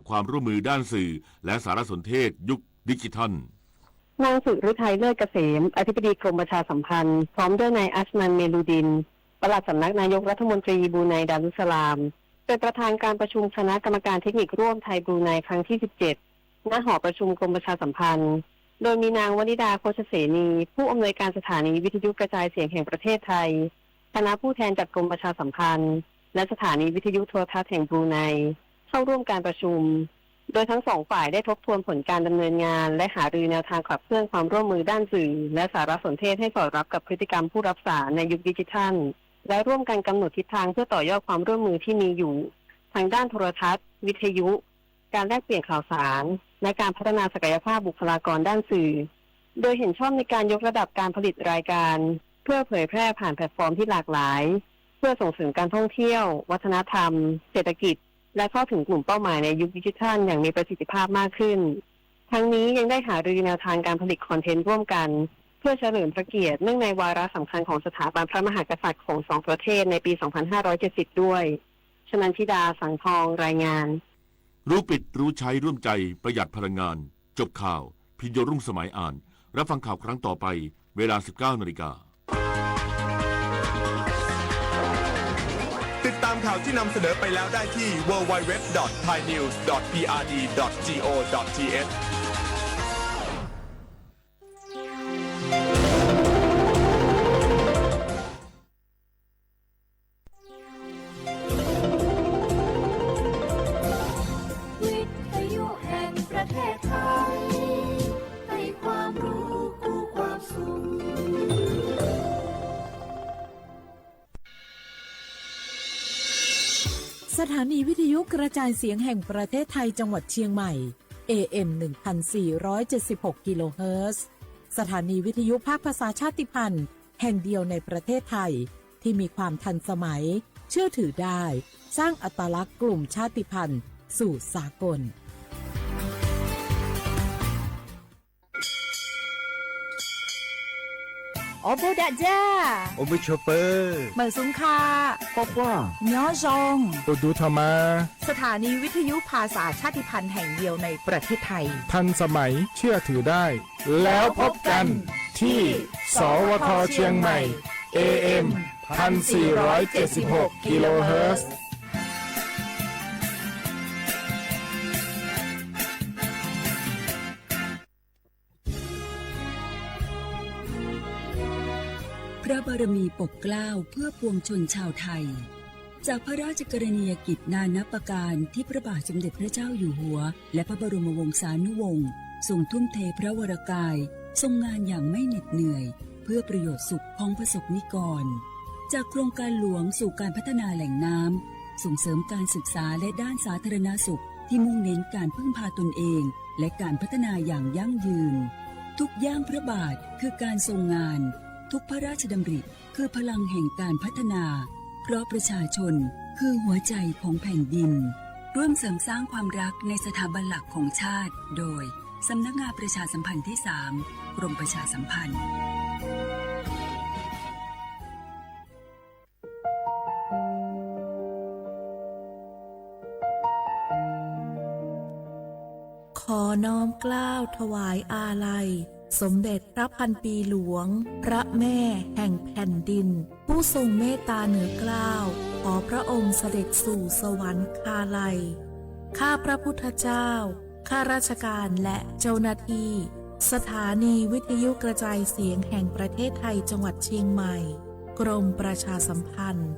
ความร่วมมือด้านสื่อและสารสนเทศยุคดิจิทัล นางสุฤทัย เลิศเกษม อธิบดีกรมประชาสัมพันธ์ พร้อมด้วยนายอัชมัน เมลูดิน ปลัดสำนักนายกรัฐมนตรีบรูไนดารุสสลาม เป็นประธานการประชุมคณะกรรมการเทคนิคร่วมไทยบรูไนครั้งที่ สิบเจ็ด ณ หอประชุมกรมประชาสัมพันธ์ โดยมีนางวนิดา โคชเสนี ผู้อำนวยการสถานีวิทยุกระจายเสียงแห่งประเทศไทย คณะผู้แทนจากกรมประชาสัมพันธ์ และสถานีวิทยุโทรทัศน์แห่งบรูไน เข้าร่วมการประชุม โดยทั้งสองฝ่ายได้ทบทวนผลการดำเนินงาน และหารือแนวทางขับเคลื่อนความร่วมมือด้านสื่อ และสารสนเทศให้สอดรับกับพฤติกรรมผู้รับสารในยุคดิจิทัล และร่วมกันกำหนดทิศทางเพื่อต่อยอดความร่วมมือที่มีอยู่ ทางด้านโทรทัศน์ วิทยุ การแลกเปลี่ยนข่าวสาร และการพัฒนาศักยภาพบุคลากรด้านสื่อ โดยเห็นชอบในการยกระดับการผลิตรายการ เพื่อเผยแพร่ผ่านแพลตฟอร์มที่หลากหลาย เพื่อส่งเสริมการท่องเที่ยว วัฒนธรรม เศรษฐกิจ และเข้าถึงกลุ่มเป้าหมายในยุคดิจิทัลอย่างมีประสิทธิภาพมากขึ้น ทั้งนี้ยังได้หารือแนวทางการผลิตคอนเทนต์ร่วมกัน เพื่อเฉลิมพระเกียรติเนื่องในวาระสำคัญของสถาบันพระมหากษัตริย์ของสองประเทศในปี สองพันห้าร้อยเจ็ดสิบ ด้วย ชนันทิดา สังทอง รายงาน รู้ปิดรู้ใช้ร่วมใจประหยัดพลังงาน จบข่าว พิญโยรุ่งสมัยอ่าน รับฟังข่าวครั้งต่อไป เวลา สิบเก้านาฬิกา ติดตามข่าวที่นำเสนอไปแล้วได้ที่ ดับเบิลยู ดับเบิลยู ดับเบิลยู ดับเบิลยู ดอท ไทยนิวส์ ดอท พี อาร์ ดี ดอท จี โอ ดอท ที เอช วิทยุแห่งประเทศไทย ให้ความรู้คู่ความสุข สถานีวิทยุกระจายเสียงแห่งประเทศไทยจังหวัดเชียงใหม่ เอ เอ็ม หนึ่งพันสี่ร้อยเจ็ดสิบหก กิโลเฮิรตซ์ สถานีวิทยุภาคภาษาชาติพันธุ์แห่งเดียวในประเทศไทย ที่มีความทันสมัย เชื่อถือได้ สร้างอัตลักษณ์กลุ่มชาติพันธุ์สู่สากล Ua npuj dam ja, ua npuj tshua pawg, mawm xub kha, quaj quaj, nyob zoo, ua dub tho mas. สถานีวิทยุภาษาชาติพันธุ์แห่งเดียวในประเทศไทย ทันสมัย เชื่อถือได้ แล้วพบกันที่ สวท เชียงใหม่ เอ เอ็ม พันสี่ร้อยเจ็ดสิบหก กิโลเฮิรตซ์ พระบารมีปกเกล้าเพื่อปวงชนชาวไทย จากพระราชกรณียกิจนานับประการที่พระบาทสมเด็จพระเจ้าอยู่หัว และพระบรมวงศานุวงศ์ทรงทุ่มเทพระวรกาย ทรงงานอย่างไม่เหน็ดเหนื่อย เพื่อประโยชน์สุขของประสบนิกร จากโครงการหลวงสู่การพัฒนาแหล่งน้ำ ส่งเสริมการศึกษาและด้านสาธารณสุขที่มุ่งเน้นการพึ่งพาตนเอง และการพัฒนาอย่างยั่งยืน ทุกย่างพระบาทคือการทรงงาน ทุกพระราชดำริคือพลังแห่งการพัฒนา เพราะประชาชนคือหัวใจของแผ่นดิน ร่วมเสริมสร้างความรักในสถาบันหลักของชาติ โดย สำนักงานประชาสัมพันธ์ที่สาม กรมประชาสัมพันธ์ ขอน้อมเกล้าถวายอาลัย สมเด็จพระพันปีหลวง พระแม่แห่งแผ่นดิน ผู้ทรงเมตตาเหนือเกล้า ขอพระองค์เสด็จสู่สวรรคาลัย ข้าพระพุทธเจ้า ข้าราชการและเจ้าหน้าที่ สถานีวิทยุกระจายเสียงแห่งประเทศไทยจังหวัดเชียงใหม่ กรมประชาสัมพันธ์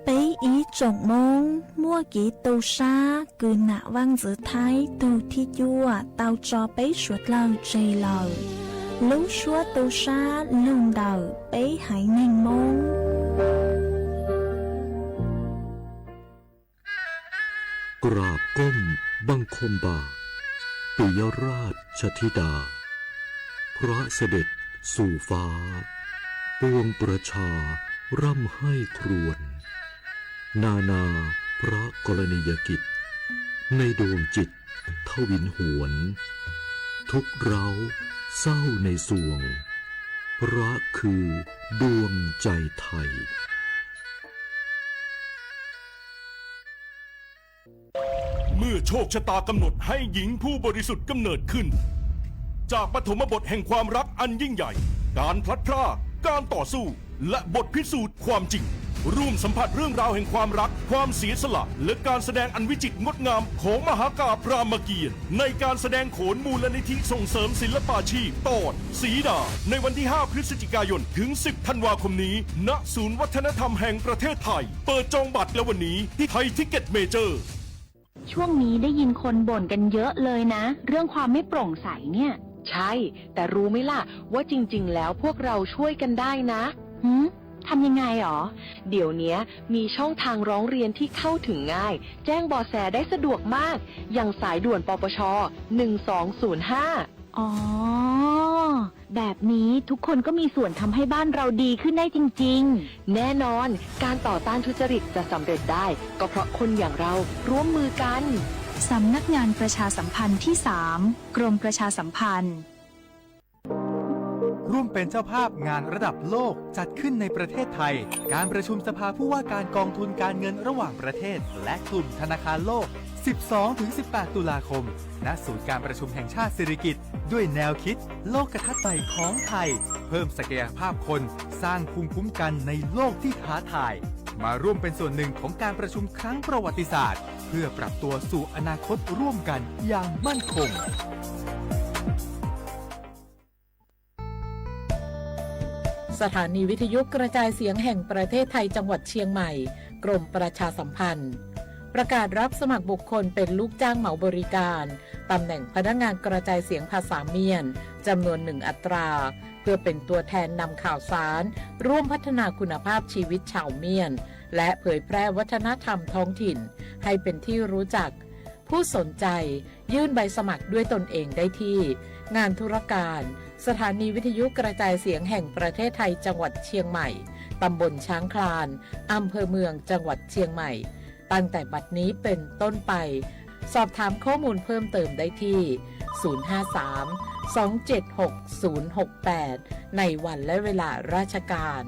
Peb ib tsoom Hmoob muaj kev tu sab kws nam vaj ntxwv Thaib tug thib cuaj tau tso peb suav dlawg tseg lawm. Lub suab tu sab lug ntawm peb haiv neeg Hmoob. กราบก้มบังคมบาท ปิยราชชธิดา พระเสด็จสู่ฟ้า ปวงประชาร่ำไห้ครวญ นานาพระกรณียกิจ ในดวงจิตทวินหวน ทุกข์เร้า เศร้าในสวง พระคือดวงใจไทย เมื่อโชคชะตากำหนดให้หญิงผู้บริสุทธิ์กำเนิดขึ้น จากปฐมบทแห่งความรักอันยิ่งใหญ่ การพลัดพราก การต่อสู้ และบทพิสูจน์ความจริง ร่วมสัมผัสเรื่องราวแห่งความรัก ความเสียสละ และการแสดงอันวิจิตรงดงามของมหากาพย์รามเกียรติ์ ในการแสดงโขนมูลนิธิส่งเสริมศิลปาชีพ ตอนสีดา ในวันที่ ห้า พฤศจิกายน ถึง สิบ ธันวาคมนี้ ณ ศูนย์วัฒนธรรมแห่งประเทศไทย เปิดจองบัตรแล้ววันนี้ที่ไทยทิกเก็ตเมเจอร์ ช่วงนี้ได้ยินคนบ่นกันเยอะเลยนะ เรื่องความไม่โปร่งใสเนี่ย ใช่ แต่รู้ไหมล่ะว่าจริงๆ แล้วพวกเราช่วยกันได้นะ หืม ทำยังไงหรอ เดี๋ยวเนี้ยมีช่องทางร้องเรียนที่เข้าถึงง่าย แจ้ง เบาะแส ได้สะดวกมาก อย่างสายด่วน ปปช หนึ่งสองศูนย์ห้า อ๋อ แบบนี้ทุกคนก็มีส่วนทำให้บ้านเราดีขึ้นได้จริงๆ แน่นอน การต่อต้านทุจริตจะสำเร็จได้ ก็เพราะคนอย่างเราร่วมมือกัน สำนักงานประชาสัมพันธ์ที่ สาม กรมประชาสัมพันธ์ ร่วมเป็นเจ้าภาพงานระดับโลกจัดขึ้นในประเทศไทย การประชุมสภาผู้ว่าการกองทุนการเงินระหว่างประเทศ และกลุ่มธนาคารโลก สิบสองถึงสิบแปด ตุลาคม ณ ศูนย์การประชุมแห่งชาติสิริกิติ์ ด้วยแนวคิดโลกทัศน์ใหม่ของไทย เพิ่มศักยภาพคน สร้างภูมิคุ้มกันในโลกที่ท้าทาย มาร่วมเป็นส่วนหนึ่งของการประชุมครั้งประวัติศาสตร์ เพื่อปรับตัวสู่อนาคตร่วมกันอย่างมั่นคง สถานีวิทยุกระจายเสียงแห่งประเทศไทยจังหวัดเชียงใหม่ กรมประชาสัมพันธ์ ประกาศรับสมัครบุคคลเป็นลูกจ้างเหมาบริการ ตำแหน่งพนักงานกระจายเสียงภาษาเมียน จำนวนหนึ่งอัตรา เพื่อเป็นตัวแทนนำข่าวสาร ร่วมพัฒนาคุณภาพชีวิตชาวเมียน และเผยแพร่วัฒนธรรมท้องถิ่น ให้เป็นที่รู้จัก ผู้สนใจ ยื่นใบสมัครด้วยตนเองได้ที่ งานธุรการ สถานีวิทยุกระจายเสียงแห่งประเทศไทยจังหวัดเชียงใหม่ ตำบลช้างคลาน อำเภอเมือง จังหวัดเชียงใหม่ ตั้งแต่บัดนี้เป็นต้นไป สอบถามข้อมูลเพิ่มเติมได้ที่ ศูนย์ห้าสาม สองเจ็ดหก ศูนย์หกแปด ในวันและเวลาราชการ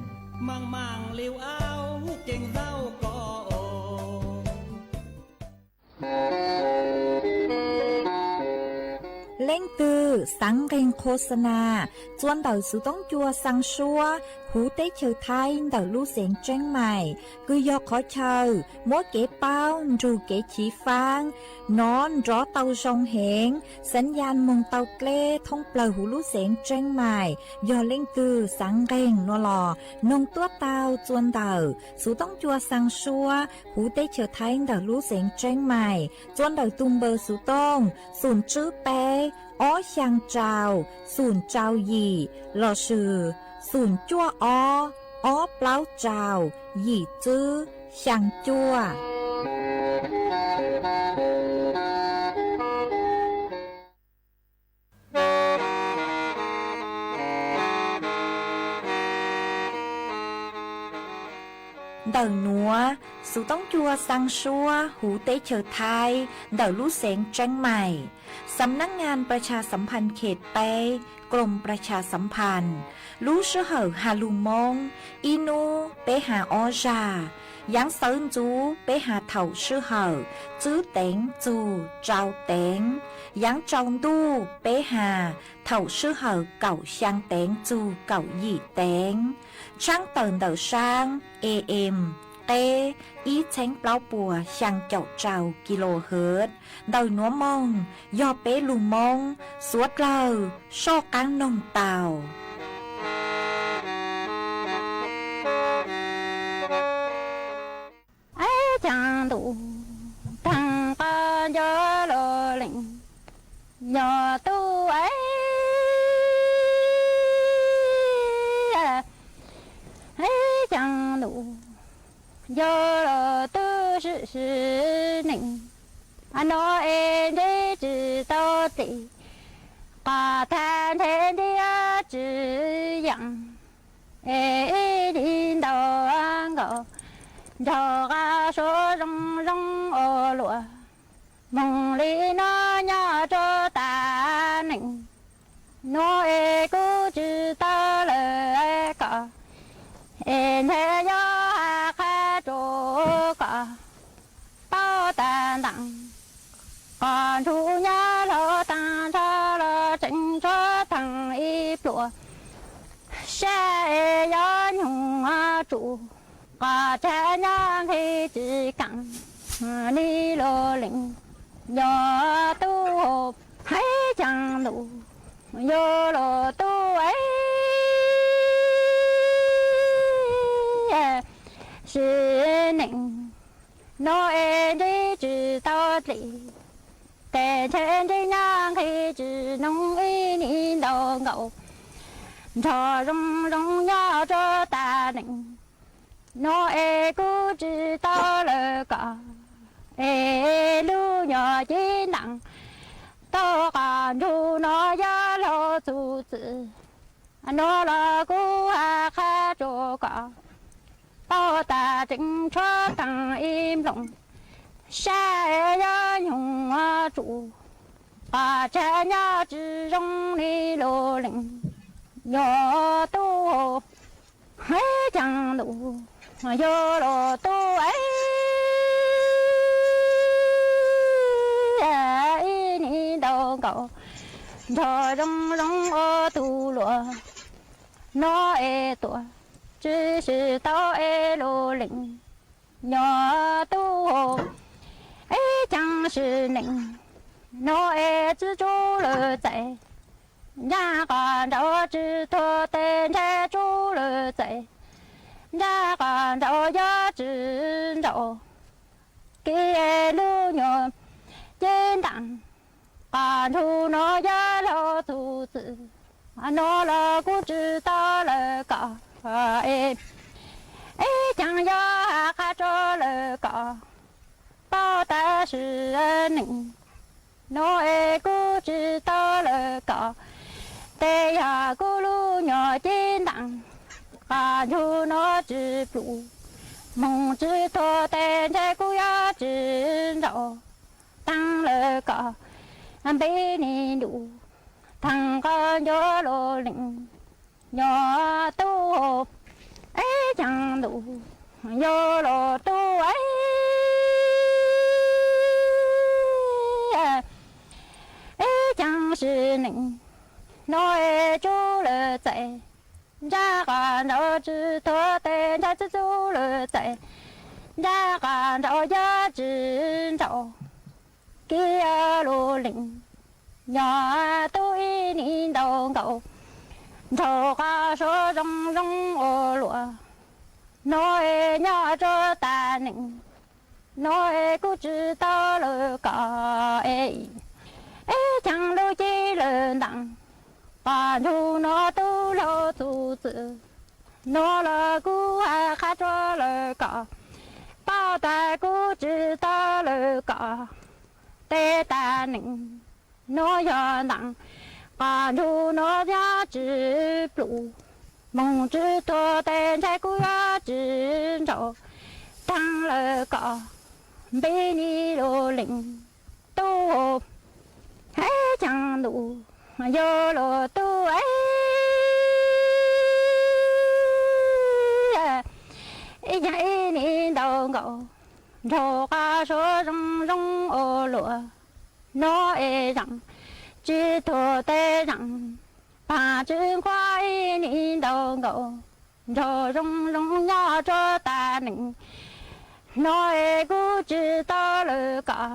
Leej twg xav nqeeg qhua xa nas txua ntawm xuv toob cua xaa suab huv teb chaws Thaib ntawm lub xeev Tseeb Maim, kws yog qhov chaw muab kev paub nrug kev chiv faab nov nrov tau zoo heev, xeev yaj moog tau dleb thoob plawg huv lub xeev Tseeb Maim. Yog leej twg xav nqeeg no los noog tuab tau txua ntawm xuv toob cua xaa suab huv teb chaws Thaib ntawm lub xeev Tseeb Maim, txua ntawm tug npawb xuv tooj xoom tswb peb ob xyaa rau xoom rau yim lossis xoom cuaj ob ob plaub rau yim tswb xyaa cuaj. Ntawm nuav, xuv toob cua xaa suab huv teb chaws Thaib ntawm lub xeev Tseeb Maim, Xam nab ngan Pras Tshas Xam Phas Khes peb, Krom Pras Tshas Xam Phas, lub sij hawm has lug Moob, ib hnub peb has ob zag. Yaav sawv ntxuv peb has thaum sij hawm tswb teev txug tsau teev. Yaav tsau ntuj peb has thaum sij hawm kaum xyaa teev txug kaum yim teev. Tshaab tawm ntawm saab A M, qeb ib txheeb plaub puas xyaa caum rau kilohertz. Ntawm nuav moog yog peb lug Moob suav dlawg soj qaab noog tau. Ib caag ntuj taag qab nco lug leej, yog tub ib caag ntuj yog lug tub sib sib neej, nov es ntse tsi tau tes, qas tag nthe ntiab tsi yaam, es ib dim ntau nkaus, ncaug qab suav zoo zoo ua luam, moog li no nyob rua taag neej, nov Es ntshe yog hais qha rau koj paub tas ntees, qos ntsuj nyob laug taag nrho los tseem tshuav theem ib pluag. Sab es yog nyoog tsuj, qos tshab nyob nqhis tsis keem, ni lug lees, yog tub hab caag ntuj, yog lug tub es sim neej, nuav es ntsib tsis tau dlej, tes ntshe ntsib nyob nqhis tsis noog ib nim ntau nkaus, nrog zoo zoo nyob rua tas neej. Nuav es kuv tsis tau lawv koj, es lub nyuam cev ntaam, tau qos ntsuj nuav yog laug txuj txwm. Nuav los kuv hais qha rua koj paub tas tseem tshuav theem ib nplooj. Sab es yog nyoog tsuj, qos tshab nyob tsis zoo ni lug lees, yog tub hab caag ntuj, yog lug tub es ib nim ntau nkaus, nrog zoo zoo ua tug luam. Nuav es tuaj tsis sim tau es lug lees, yog tub es caag sim neej. Nuav es tsi tsuj lawm txais, ncaaj qos nraud tsi tuag tes ntshe tsuj lawm txais, ncaaj qos nraud yog tsi nraud, kev lub nyuam cev ntaam, qos ntsuj nuav yog laug txuj txwm. Nuav los kuv tsis tau lawv koj, es caag yog hais qha rua lawv koj paub tas sim neej. Nuav es kuv tsis tau lawv koj, tes yog kuv lub nyuam cev ntaam, qos ntsuj nuav tsi plum, moog tsi tuag tes ntshe kuv yog tsi nraud. Taag lawv koj npe ni ntuj, taag qos ncuav lug lees, yog tub es caag ntuj, yog lug tub es caag sim neej. Nuav es tsuj lawm txais, ncaaj qos nraud tsi tuag tes ntshe tsi tsuj lawm txais, ncaaj qos nraud yog tsi nraud, kev lug lees, yog tub ib nim ntau nkaus, nraug qos suav zoo zoo ua luam. Nuav es nyob rua tas neej, nuav es kuv tsis tau lawv koj, es caag lub cev lawv ntaam, qos ntsuj nuav tub laug txuj txwm. Nuav los kuv hais qha rua lawv koj paub tas kuv tsis tau lawv koj, tes tas neej nuav yog ntaam, qos ntsuj nuav yog tsi plum, moog tsi tuag tes ntshe kuv yog tsi nraud. Taag lawv koj npe ni lug lees, tub hab caag ntuj, yog lug tub es ib caag ib nim ntau nkaus, nraug qos suav zoo zoo ua luam. Nuav es zaam tsi tuag tes zaam, paag tsi nqhuav ib nim ntau nkaus, nraug zoo zoo nyob rua tas neej. Nuav es kuv tsis tau lawv koj,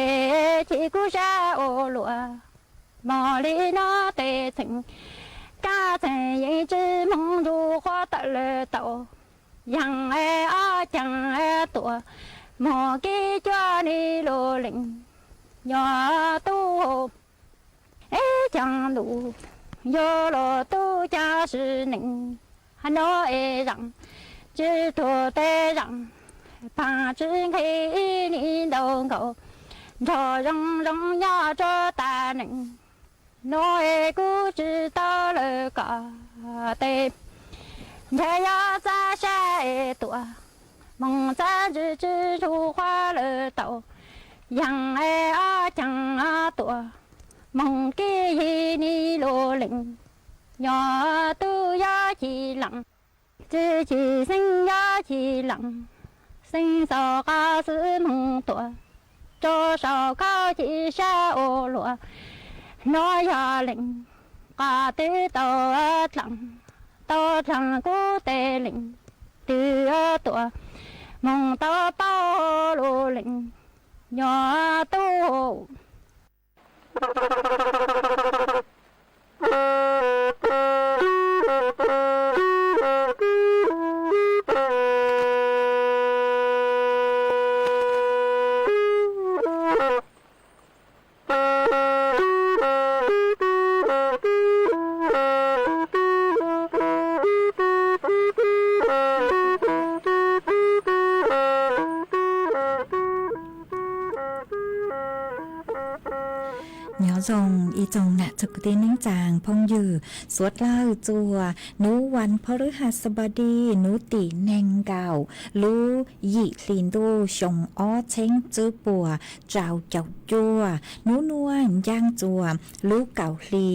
es chim kuv sab ua luam. Moog li nuav tes txheej, kab txheej yeej tsi moog nrug qhuav tawm lawm tau. Yaam es ob caag tuaj, moog kev cuab ni lug lees, yog tub es caag ntuj, yog lug tub caag sim neej. Nuav es zaam tsi tuag tes zaam, paag tsi nqhis ib nim ntau nkaus, nraug zoo zoo nyob rua tas neej. Nuav es kuv tsis tau lawv koj tes, ntshe yog txav sab es tuaj, moog txav ntsis tsi nrug qhuav lawm tau. Yaam es ob caag tuaj, moog kev yig ni lug lees, yog tub yog chim laam. Tsis chim xeeb yov chim lees, xeeb xaus qab xwb moog tuaj, tso saum khaub ci sab ua luam, hnov yog lees, qab twb tau dlaag, tau dlaag kub teg lees, twb tuaj moog tau paub lug lees, yog tub. Nyob zoo ib tsoom nam txiv kwv tij neej tsaa phooj ywg suav dlawg txuas nub vas phab lwb has xab pab di nub tim neeg nkaum lub yim hli ntuj xyoo ob txheeb tswb puas rau caum cuaj. Nub nuav ncaaj txuas lub kaum hli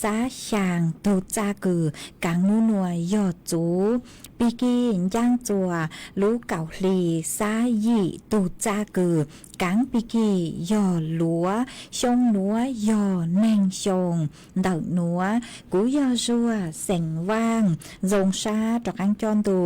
xab xyaa tug txaj kws kaav nub nuav yog txuv. Pig kig ncaaj txuas lub kaum hli xab yim tug txaj kws kaav pig kig yog luav. Xyoo nuav yog neeg xyoo ntawm nuav. Kuv yog Zuag xeem Vaaj, zoo sab rov qaab coj ntu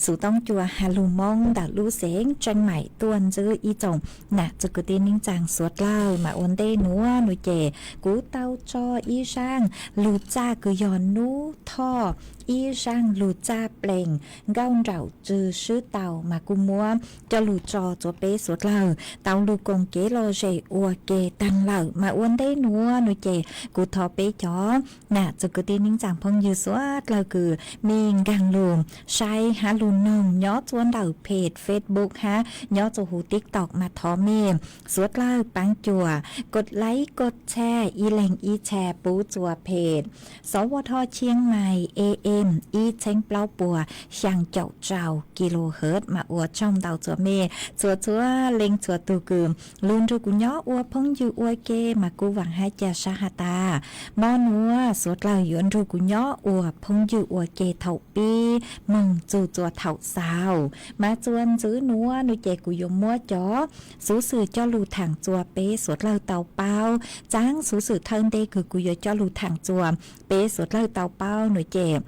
xuv toob cua has lug Moob ntawm lub xeev Tseem Maim tuaj ntsib ib tsoom nam txiv kwv tij neej tsaa suav dlawg. Mas ua ntej nuav nuav ces kuv tau tso ib zaaj lug txaj kws yog nub thoj, ib zaaj lug txaj plees nkauj nraum tsw swb tau mas kuj muab coj lug tso txuav peb suav dlawg tau lug koom kev lom zem ua ke taag lawm. Mas ua ntej nuav nuav ces kuv thov peb cov nam txiv kwv tij neej tsaa phooj ywg suav dlawg kws mej nkaag lug saib hab lug noog nyob txuas ntawm peg Facebook hab nyob txuas huv TikTok mas thov mej suav dlawg paab cuam kov like kov share ib leeg ib share pub txuas peg Xov Vaj Thoj Tshiab Mais A M ib txheeb plaub puas xyaa caum rau kilohertz. Mas ua tsaug ntau txuas mej txhua txhua leej txhua tug kws lug nrug kuv nyob ua phooj ywg ua ke mas kuv vaam hab ca sab has tas mo nuav suav dlawg yuav nrug kuv nyob ua phooj ywg ua ke thaum pib moog txug txuas thaum xaus. Mas txuas ntxiv nuav nuav ces kuv yuav muab cov xuv xwm coj lug thaam txuas peb suav dlawg tau paub. Txaab xuv xwm thawj ntej kws kuv yuav coj lug thaam txuas peb suav dlawg tau paub nuav ces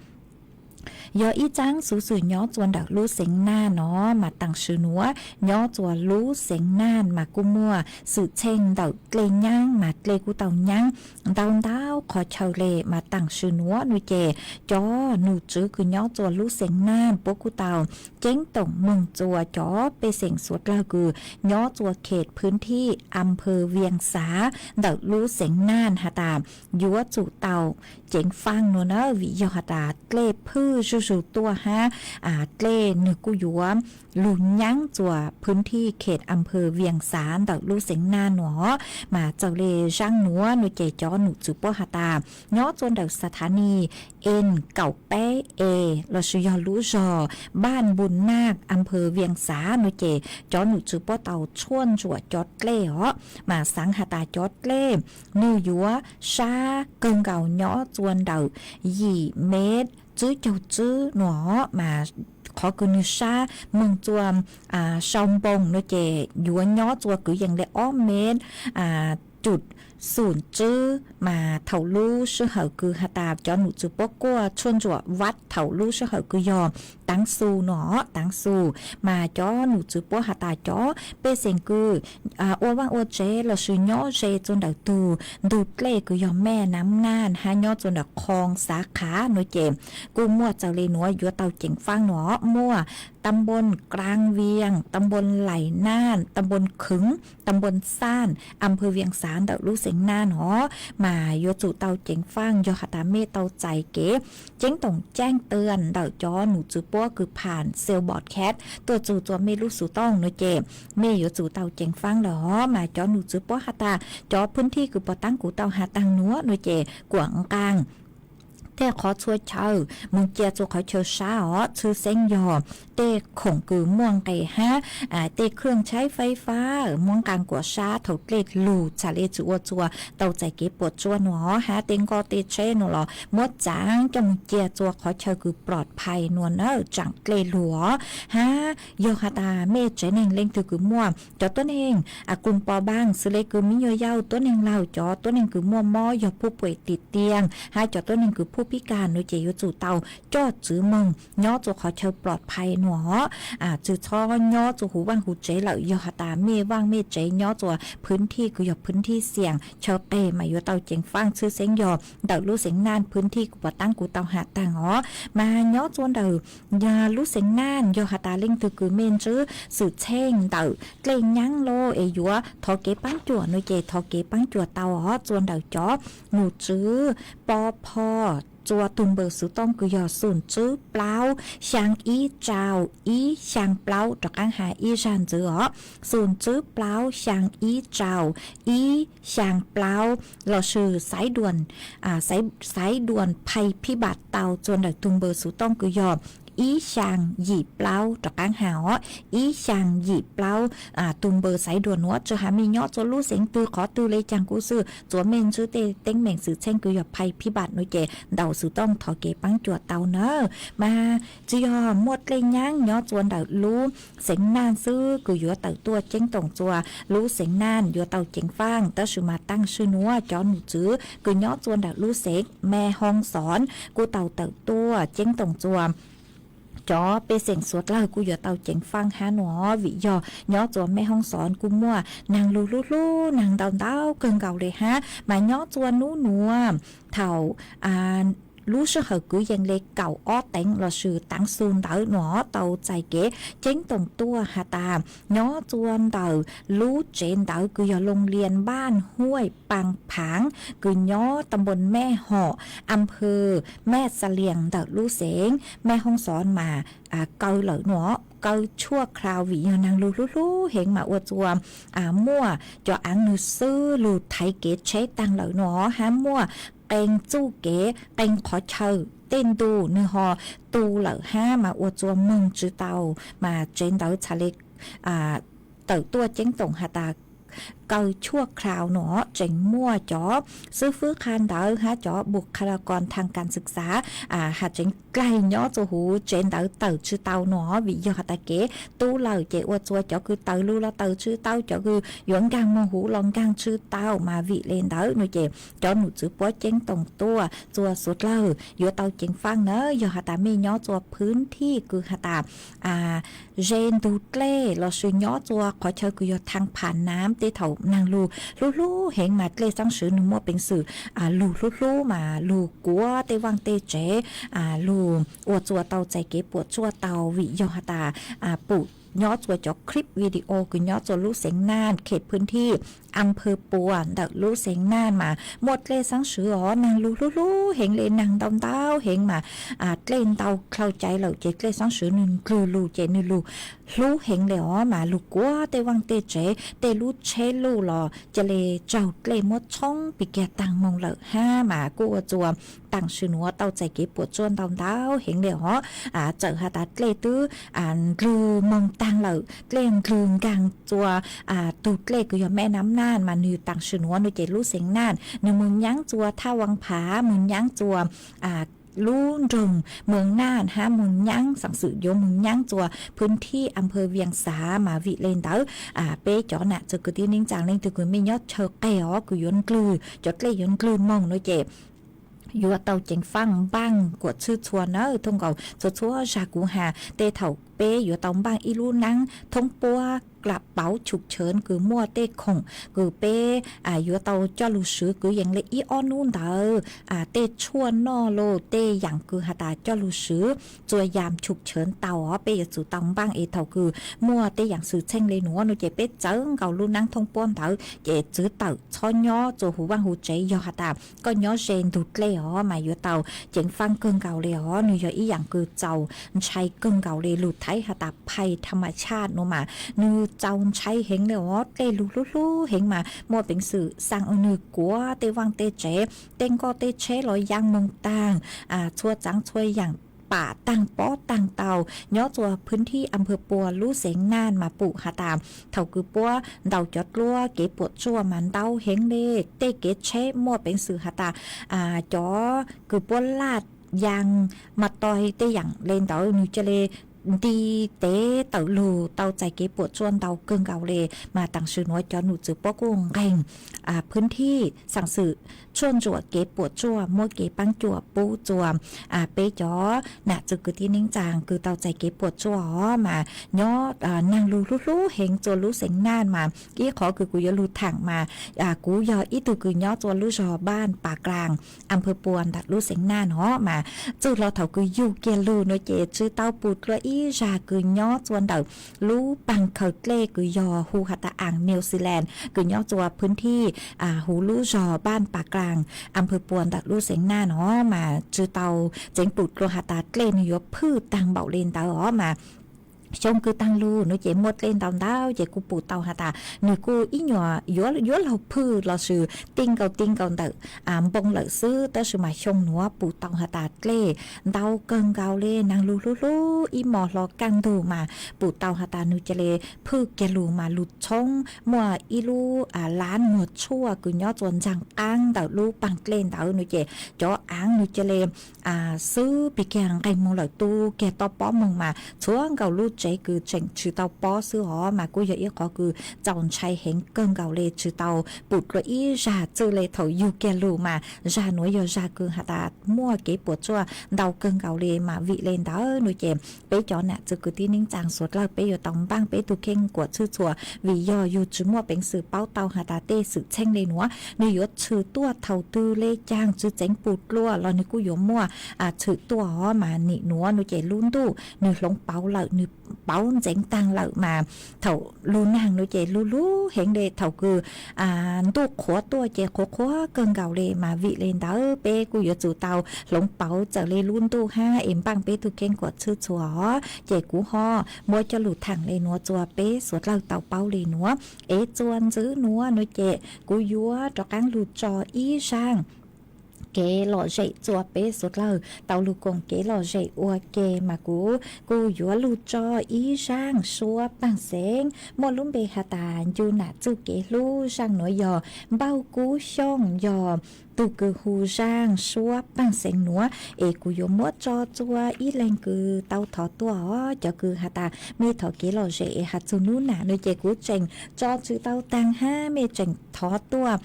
yog ib txaab xuv xwm nyob txuas ntawm lub xeev Naj no. Mas taam sim nuav nyob txuas lub xeev Naj mas kuj muaj xwm txheej ntawm dlej nyaab mas dlej kuj tau nyaab ntau ntau qhov chaw le. Mas taam sim nuav nuav ces cov nom tswv kws nyob txuas lub xeev Naj puab kuj tau ceeb toom moog txuas cov pej xeem suav dlawg kws nyob txuas khem phwv thij am phaw Vias Xav ntawm lub xeev Naj has tas yuav tsum tau ceev faaj nuav na, vim yog has tas dlej phwj zuj zug tuaj hab dlej nwg kuj yuav lug nyaab txuas phwv thij khem am phaw Vias Xav ntawm lub xeev Naj nuav. Mas txawm le zaaj nuav nuav ces cov nom tswv puab has tas nyob txuas ntawm xa tha ni N kaum peb E lossis yog lub zog Npaj Npus Naj am phaw Vias Xav nuav ces cov nom tswv puab tau tshuaj ntsuam cov dlej os. Mas xaav has tas cov dlej nwg yuav sab kawg nkaus nyob txuas ntawm yim mev tswb caug tswb nuav. Mas qhov kws nwg sab moog txuas sau npoos nuav ces yuav nyob txuas kwv yees le ob mev cum xum tswb. Mas thaum lub sij hawm kws has tas cov nom tswv puab kuaj tshuaj ntsuam vaj thaum lub sij hawm kws yog taav xu nuav, taav xu. Mas cov nom tswv puab has tas cov pej xeem kws ua vaaj ua tsev lossis nyob ze txuas ntawm tug ntug dlej kws yog Mej Nam Naj hab nyob txuas ntawm Qhoo Xav Qhav nuav ces kuj muaj txawm le nuav yuav tau ceev faaj nuav. Muaj ta npoo Kraa Vias, ta npoo Lais Naj, ta npoo Khwv, ta npoo Xaj, am phaw Vias Xav ntawm lub xeev Naj nuav. Mas yuav tsum tau ceev faaj yog has tas mej tau txais kev ceeb toom caaj twag ntawm cov nom tswv puab kws pham xel bos khev tuaj txug txuas mej lub xuv tooj nuav ces mej yuav tsum tau ceev faaj lawm os. Mas cov nom tswv puab has tas cov phwv thij kws puas taab kuv tau has taag nuav nuav ces Kuam Nqaa, tej qhov txhua chaw mus cia txhua qhov chaw sab os, tshwj xeeb yog tej khoom kws muaj nqis hab tej khwj tshaib faib fab muab nqaa kuam sab thaum dlej lug txhad le tsi ua txuas tau txais kev puam tsuaj nua hab tej nkoj tej tsheb nua los muab txaav coj mus cia txhua qhov chaw kws ploj phais nua na tsaam dlej lug os hab yog has tas mej tsev neeg leej twg kws muaj cov tuab neeg kws pom npaaj xws le kws mi nyuam yaus tuab neeg laug, cov tuab neeg kws muaj mob yog phuj puem tim tiaj hab cov tuab neeg kws phuj pib kas nua ces yuav tsum tau coj txwv moog nyob txhua qhov chaw ploj phais nua os. Tsi txhob nyob txhua huv vaaj huv tsev lawm, yog has tas mej vaaj mej tsev nyob txhua phwv thij kws yog phwv thij xiam chaw qeg mas yuav tau ceev faaj tshwj xeeb yog ntawm lub xeev Naj phwv thij kws puas taab kuv tau has taag os. Mas nyob txhua ntawm lub xeev Naj yog has tas leej twg kws mej ntsib xwm txheej ntawm dlej nyaab lug es yuav thov kev paab cuam nua ces thov kev paab cuam tau os. Txhua ntawm cov nom tswv pov pho txhua tug npawb xuv tooj kws yog xoom tswb plaub xyaa ib rau ib xyaa plaub rov qaab has ib zag ntxiv os, xoom tswb plaub xyaa ib rau ib xyaa plaub lossis xaiv duam phais phib npaam tau txhua ntawm tug npawb xuv tooj kws yog ib xyaa yim plaub rov qaab has os, ib xyaa yim plaub. Tug npawb xaiv duam nuav tsi has mej nyob txhua lub xeev twg qhov twg le caag kuj xwb, txhua mej ntsib tej teeb meem xwm txheej kws yog phais phib npaam nua ces ntaus xuv tooj thov kev paab cuam tau na. Mas tsi yog muaj dlej nyaab nyob txhua ntawm lub xeev Naj xwb kws yuav tawm tuaj ceeb toom txhua lub xeev Naj yuav tau ceev faaj, tab sis mas taag sim nuav cov nom tswv kws nyob txhua ntawm lub xeev Mej Hoob Xoob kuj tau tawm tuaj ceeb toom txhua cov pej xeem suav dlawg kuj yuav tau ceev faaj hab nua, vim yog nyob txhua Mej Hoob Xoob kuj muaj naag lug hlub hlub naag ntau ntau kawg nkaus le hab. Mas nyob txhua nub nuav thaum lub sij hawm kwv yees le kaum ob teev lossis taav xu ntawd nuav tau txais kev ceeb toom tuaj has tas nyob txhua ntawm lub tsev ntawv kws yog Loo Lias Npaaj Huaj Paa Phaav kws nyob ta npoo Mej Hom, a pha Mej Xa Lias ntawm lub xeev Mej Hoob Xoob mas kaw lawm nua, kaw tshuaj khaus vim yog naag lug hlub hlub heev mas ua txhua muaj cov aav nwg xwb lug thaiv kev tsheb taag lawm nua hab muaj qee txuj kev qee qhov chaw tej ntu nwg ho tu lawm hab mas ua txhua moog tsi tau mas tsev ntawv txhad le tawm tuaj ceeb toom has tas kaw tshuaj khaus nua tseem muaj cov xwb fwb qha ntawv hab cov npus qha la kos thaam kas xwm xav has tseev dlaig nyob txhua huv tsev ntawv tawm tsi tau nua vim yog has tas kev tu lawm ces ua txhua cov kws tawm lug los tawm tsi tau, cov kws yuav nkaag moog huv los nkaag tsi tau mas vim le ntawd nua ces cov nom tswv puab ceeb toom tuaj txhua suav dlawg yuav tau ceev faaj na. Yog has tas mej nyob txhua phwv thij kws has tas ze ntug dlej lossis nyob txhua qhov chaw kws yog thaam pham nam tej thaum naag lug hlub hlub heev mas dlej xaab swv nwg muaj peev xwm lug hlub hlub mas lug kuav tej vaaj tej tsev, lug ua txhua tau txais kev puam tsuaj tau vim yog has tas pum nyob txhua cov clip video kws nyob txhua lub xeev Naj khe phwv thij a pha Puas ntawm lub xeev Naj mas muaj dlej xaab swv os naag lug hlub hlub heev le naag ntau ntau heev mas dlej ntau dlhau cai lawm ces dlej xaab swv nwg ndlwg lug ces nwg lug hlub heev le os mas lug kuav tej vaaj tej tsev tej lub tsheb luj los ca le raug dlej muab tshoob pig kiag taag moog lawm hab mas kuj ua txhua taam sim nuav tau txais kev puam tsuaj ntau ntau heev le os. Txawm has tas dlej twb ndlwg moog taag lawm, dlej ndlwg nkaag txhua tug dlej kws yog Mej Nam Naj mas nwg taam sim nuav nua ces lub xeev Naj nwg moog nyaab txhua Thaj Vaaj Phav, moog nyaab txhua lub nroog Moos Naj hab moog nyaab xaam xwm yuav moog nyaab txhua phwv thij a pha Vias Xav mas vim le ntawd peb cov nam txiv kwv tij neej tsaa leej twg kws mej nyob chaw qeg os kws yuav ndlwg cov dlej yuav ndlwg moog nua ces yuav tau ceev faaj npaaj kuas tshwj txhua nawb. Thooj nkaus txhua txhua zag kuv has tej thaum peb yuav tau npaaj ib lub naab thoob puab kla pauv chum cheev kws muaj tej khoom kws peb yuav tau coj lug swv kwv yees le ib ob nub ntawd tej tshuaj noj los tej yaam kws has tas coj lug swv txhua yaam chum cheev tau os peb yuav tsum tau npaaj es thaum kws muaj tej yaam xwm txheej le nuav nua ces peb txawv nkaus lub naab thoob puab ntawd ces txwv tawm txhob nyob txhua huv vaaj huv tsev. Yog has tas koj nyob ze ntug dlej os mas yuav tau ceev faaj kawg nkaus le os. Nwg yog ib yaam kws txaus ntshai kawg nkaus le lug thaiv has tas phais tham ma chaj nua mas nwg txaus ntshai heev li os. Dlej lug hlub hlub heev mas muaj peev xwm xaa ua nwg kuav tej vaaj tej tsev, tej nkoj tej tsheb los yaa moog taag, txhua txaav txhua yaam pam taag pob taag tau. Nyob rua phwv thij am phawg Puas lub xeev Naj mas pum has tas thaum kws puab ntaus cov dluab kev puam tsuaj mas ntau heev le, tej kev tsheb muaj peev xwm has tas cov kws puab laj yaa mas toi tej yaam le ntawd nwg ca le nti tev tawm lug tau txais kev puam tsuaj ntau kawg nkaus le. Mas taam sim nuav cov num txwv puab kuj nqeeg phwv thij xaa xwm tshuaj ntsuam kev puam tsuaj muab kev paab cuam pub rua peb cov nam txwv kwv tij neej tsaa kws tau txais kev puam tsuaj os. Mas nyob naag lug hlub hlub heev rua lub xeev Naj mas ib qhov kws kuv yuav lug thaam mas kuv yog ib tug kws nyob rua lub zog Npaaj Pas Klaas, am phawg Puas ntawm lub xeev Naj no mas txwj hlo thaum kws yug kiag lug no ces tsi tau pum dlua ib zag kws nyob rua ntawm lub paag khaws dlej kws yog hu has tas aam New Zealand kws nyob rua phwv thij huv lub zog Npaaj Pas Klaas, am phawg Puas ntawm lub xeev Naj no mas tsi tau tseev pum dlua has tas dlej nwg yuav phwj taag npaum le ntawd os. Mas xyoo kws taag lug no ces muaj dlej ntau ntau ces kuj pum tau has tas nwg kuj ib nyuas yuav laug phwj lossis ti nkaus ti nkaus ntawm npoo lawm xwb, tab sis mas xyoo nuav pum tau has tas dlej ntau kawg nkaus le. Naag lug hlub hlub ib mos hlo kaj ntug mas pum tau has tas nwg ca le phwj kiag lug mas lug txhoob muaj ib lub lav muag tshuaj kws nyob rua ntsaag qaab ntawm lub paag dlej ntawd no ces cov aav nwg ca le xwb pig kiag nqeeg moog lawm tu kiag toj pob moog mas txhua nkaus lub tsev kws tseem tsi tau pob xwb os. Mas kuj yog ib qhov kws txaus ntshai heev kawg nkaus le, tsi tau pum dlua ib zag txwj le thaum yug kiag lug mas zag nuav yog zag kws has tas muaj kev puam tsuaj ntau kawg nkaus le. Mas vim le ntawd no ces peb cov nam txwv kwv tij neej tsaa suav dlawg peb yuav tau npaaj peb tug kheej kuam txhwj txhua, vim yog yug tsi muaj peev xwm paub tau has tas tej xwm txheej le nuav nwg yuav tshwm tuaj thaum twg le caag, tsi txeev pum dlua los nwg kuj yuav muaj tshwm tuaj os. Mas nim nuav no ces lub ntuj nwg hloov pauv lawm, nwg pauv ntxeev taag lawm mas thaum lug naag no ces lug lug heev le, thaum kws ntuj qhuav tuaj ces qhuav qhuav kawg nkaus le. Mas vim le ntawd peb kuj yuav tsum tau hloov pauv txawm le lub ntuj hab es npaaj peb tug kheej kuam txhwj txhua os. Ces kuv ho muab coj lug thaam le nuav rua peb suav dlawg tau paub le nuav. Es txuas ntxiv nuav no ces kuv yuav rov qaab lug tso ib zaaj kev lom zem rua peb suav dlawg tau lug koom kev lom zem ua ke. Mas kuv kuj yuav lug tso ib zaaj suab paag xeev muaj lub npe has tas Ncu Nam Txuj Kev Hlub. Zaaj nuav yog Npauj Kub Xyooj yog tug kws hu zaaj suab paag xeev nuav. Es kuv yuav muab tso rua ib leeg kws tau thov tuaj os. Cov kws has tas mej thov kev lom zem es has txug nub nam no ces kuv tseem tso tsi tau taag hab mej tseem thov tuaj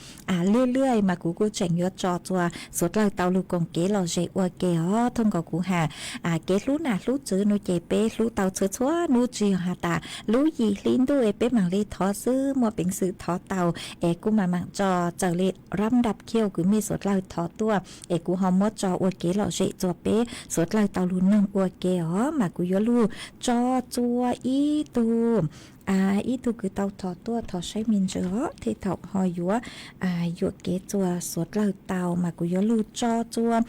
liaj liaj mas kuv kuj tseem yuav tso rua suav dlawg tau lug koom kev lom zem ua ke os. Thooj nkaus kuv has kev hlub nam hlub txwv no ces peb hlub tau txhua txhua nub, tsi yog has tas lub yim hli ntuj es peb maam le thov xwb, muaj peev xwm thov tau es kuv maam maam tso. Txawm le rab ndab khiauj kws mej suav dlawg thov tuaj es kuv ho muab tso ua kev lom zem rua peb suav dlawg tau lug noog ua ke os. Mas kuv yuav lug tso rua ib tug ib tug kws tau thov tuaj, thov saib me ntsis os, tej thaum ho yuav yuam kev rua suav dlawg tau. Mas kuv yuav lug tso rua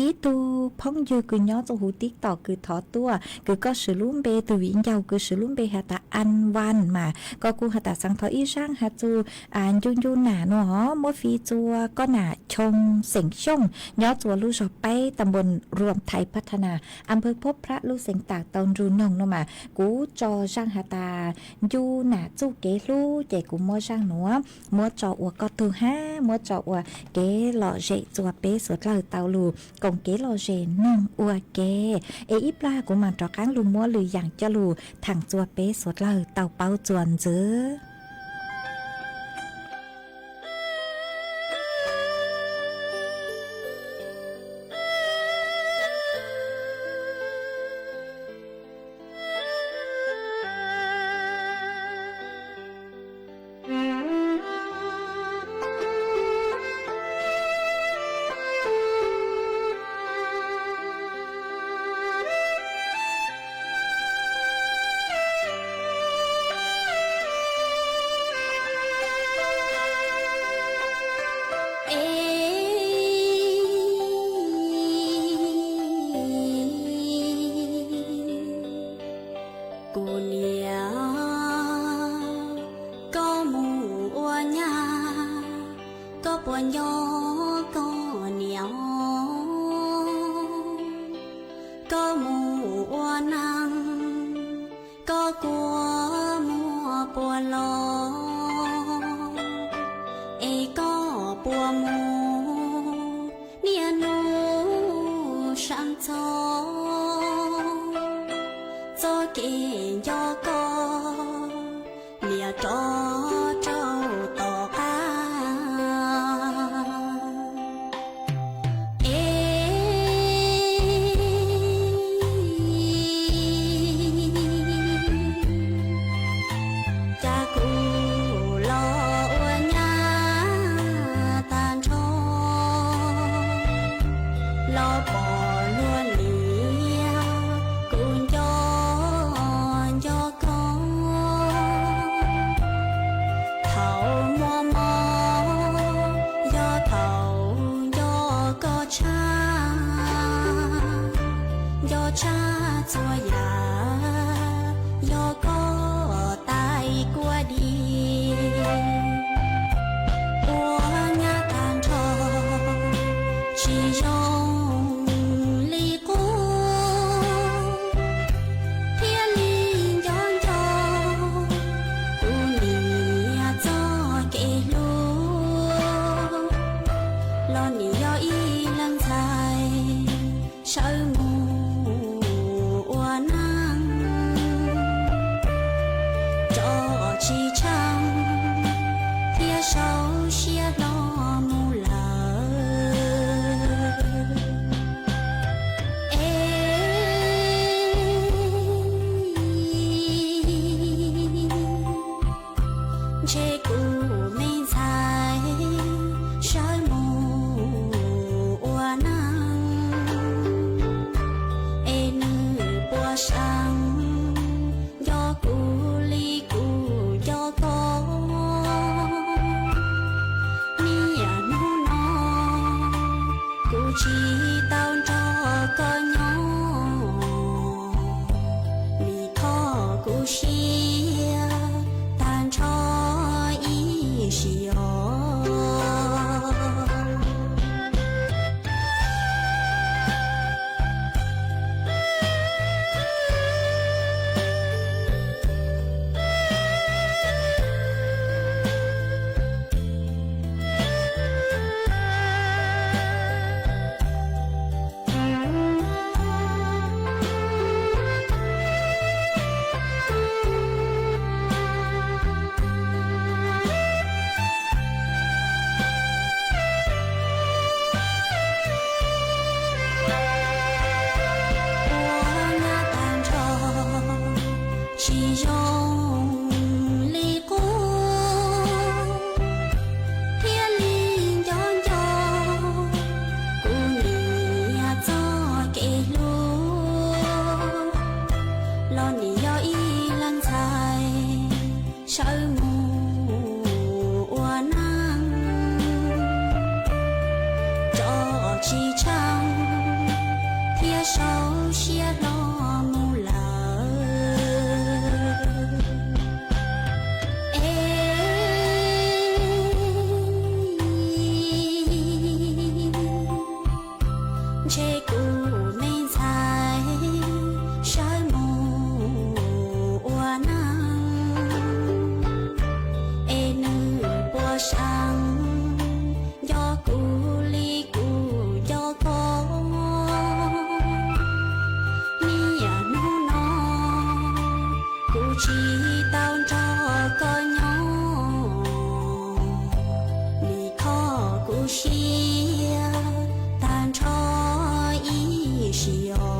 ib tug phooj ywg kws nyob rua huv TikTok kws thov tuaj, kws koj swv lub npe, tug viv ncaus kws swv lub npe has tas An Van mas koj kuj has tas xaav thov ib zaaj has txug Ncu Ncu Nam no os, muab fij rua koj nam Choo xeem Xyooj nyob rua lub zog Paib, ta npoo Ruam Thaiv Phav Tha Nas, am phawg Phob Phrab, lub xeev Tam tau nrug noog no mas kuv tso zaaj has tas Ncu Nam Txuj Kev Hlub ces kuv muab zaaj nuav muab tso ua koj tug hab muab tso ua kev lom zem rua peb suav dlawg tau lug koom kev lom zem noog ua ke. Es ib plag kuv maam rov qaab lug muab lwm yaam coj lug thaam rua peb suav dlawg tau paub txuas ntxiv. txog txoj kev nco koj, niam rov rau tom qab. Es cas kuv los ua nyab tag nrho, los pom luag niam kuv nco nco koj. Thaum muaj mob yog thaum nco koj tshaj, nco tshaj txhua yam yog koj tais kuaj di. Ua nyab tag nrho tsis zoo li qub, thiaj li nco nco kuv niam txoj kev hlub. Los nim yog ib leeg ntxhais sawv mus ua neej, tso tsis tsheej thiab sau siab hlo mus lawm. Es ntshe kuv me ntxhais sawv mus ua neej, es nws puas seev nco kuv li kuv nco koj. Niaj hnub no kuv tsis tau nrog koj nyob, nim kho kuv siab tag nrho ib sim os. Ua nyab tag nrho tsis zoo li qub, thiaj li nco nco kuv niam txoj kev hlub. Los nim yog ib leeg ntxhais sawv mus ua neej, tso tsis tsheej thiab sau siab hlo mus lawm. Es ntshe kuv me ntxhais sawv mus ua neej, es nws puas seev nco kuv li kuv nco koj. Niaj hnub no kuv tsis tau nrog koj nyob, nim kho kuv siab tag nrho ib sim os.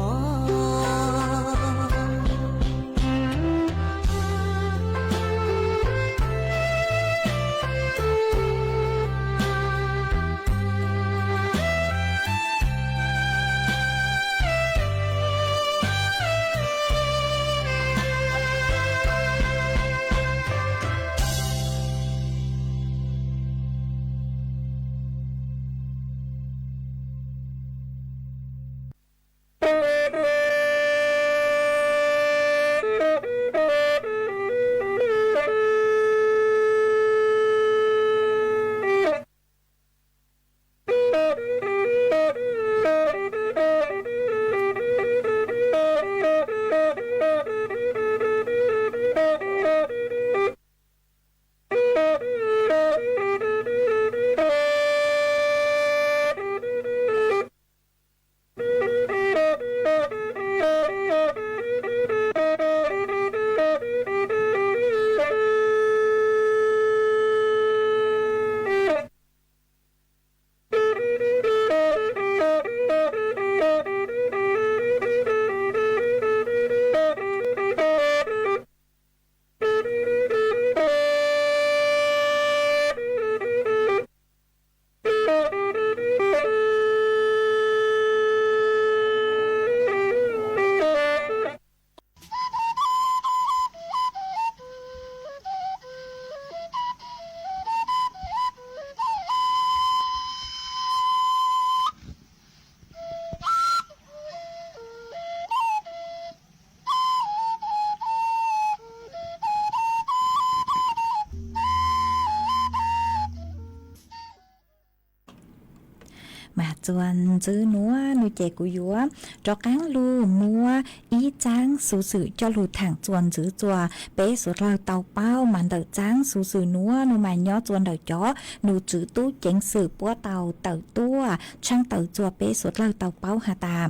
Txuas ntxwv nuav no ces kuv yuav rov qaab lug muab ib txaab xuv xwm coj lug thaam txuas ntxwv txuas peb suav dlawg tau paub. Mas ntawm txaab xuv xwm nuav no mas nyob txuas ntawm cov num tswv tub ceev xwm puab tau tawm tuaj tshaab tawm txuas peb suav dlawg tau paub has tas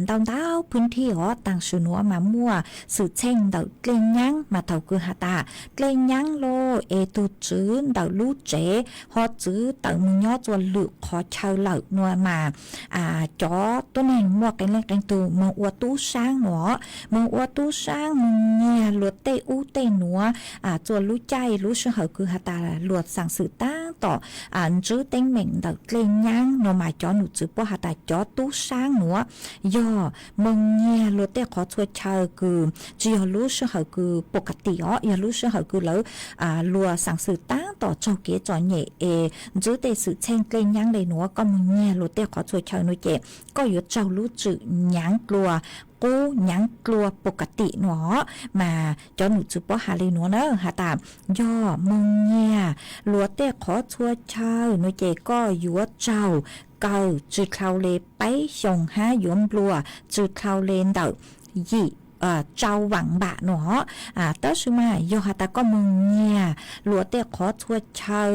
ntau ntau pwg thij os, taam sim nuav mas muaj xwm txheej ntawm dlej nyaab mas thaus kws has tas dlej nyaab lug es tug tswv ntawm lub tsev ho txwv tawm moog nyob txuas lwm qhov chaw lawm no mas cov tuab neeg muaj qee leej qee tug moog ua tub saab no, moog ua tub saab moog nyiag luas tej ub tej nuav txuas lub caij lub sij hawm kws has tas luas xaam xwm taab tom ntsib teeb meem ntawm dlej nyaab no mas cov num tswv puab has tas cov tub saab nuav yog moog nyiag luas tej qhov txhua chaw kws tsi yog lub sij hawm kws pov ka tim os, yog lub sij hawm kws lawv luas xaam xwm taab tom tsaug kev txom nyem es ntsib tej xwm txheej dlej nyaab le nuav, koj moog nyiag luas tej qhov txhua chaw no ces koj yuav raug lub tswm nyaav dlua qub nyaav dlua pov ka tim no. Mas cov num tswv puab has le nuav na has tas yog moog nyiag luas tej qhov txhua chaw no ces koj yuav raug kaw tsi dlhau le peb xyoos hab yuav nplua tsi dlhau le ntawm yim rau vaam npam no. Tab sis mas yog has tas koj moog nyiag luas tej qhov txhua chaw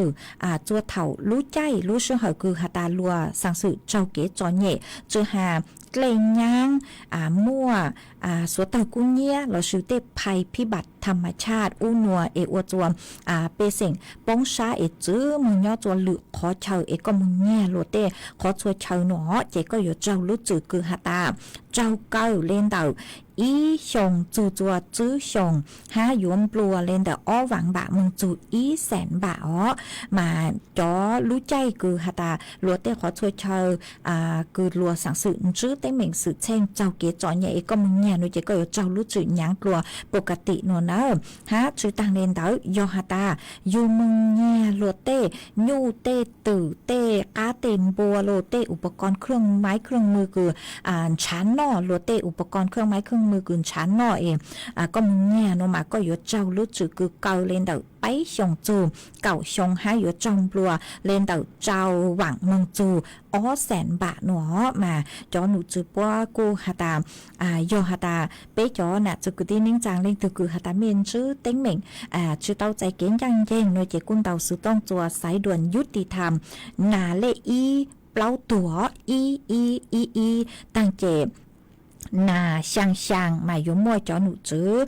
txuas thaum lub caij lub sij hawm kws has tas luas xaam xwm tsaug kev txom nyem tsi has dlej nyaab, muaj suav tawg kub nyiab lossis tej phaj phib npam tham mas tshaj ub nua es ua txuas pej xeem poob sab es txwv moog nyob txuas lwm qhov chaw es koj moog nyiag luas tej qhov txhua chaw no ces koj yuav raug lub tswm kws has tas raug kaw le ntawm ib xyoos txug txuas tsib xyoos hab yuav nplua le ntawm ob vaam npam moog txug ib xeem npam os. Mas cov lub caij kws has tas luas tej qhov txhua chaw kws luas xaam xwm ntsib teeb meem xwm txheej tsaug kev txom nyem es koj moog nyiag no ces koj yuav raug lub tswm nyaav dlua pov ka tim no na. Hab tsi taag le ntawd yog has tas yug moog nyiag luas tej nyuj tej twm tej qab tej npua luas tej ua pov koos kheej maiv kheej mws kws ntshav noj, luas tej ua pov koos kheej maiv kheej mws kws ntshav noj es koj moog nyiag no mas koj yuav raug lub tswm kws kaw le ntawm peb xyoos txug kaum xyoo hab yuav raug nplua le ntawm rau vaam moog txug ob xeem npam no. Mas cov num tswv puab kuj has tas yog has tas peb cov nam txiv kwv tij neej tsaa leej twg kws has tas mej ntsib teeb meem tsi tau txais kev ncaaj nceeg no ces kuj ntaus xov tooj txuas xaiv duam yub ti tham nas lej ib plaub tuam ib ib ib ib taag ces nas xyaa xyaa mas yuav muaj cov num tswv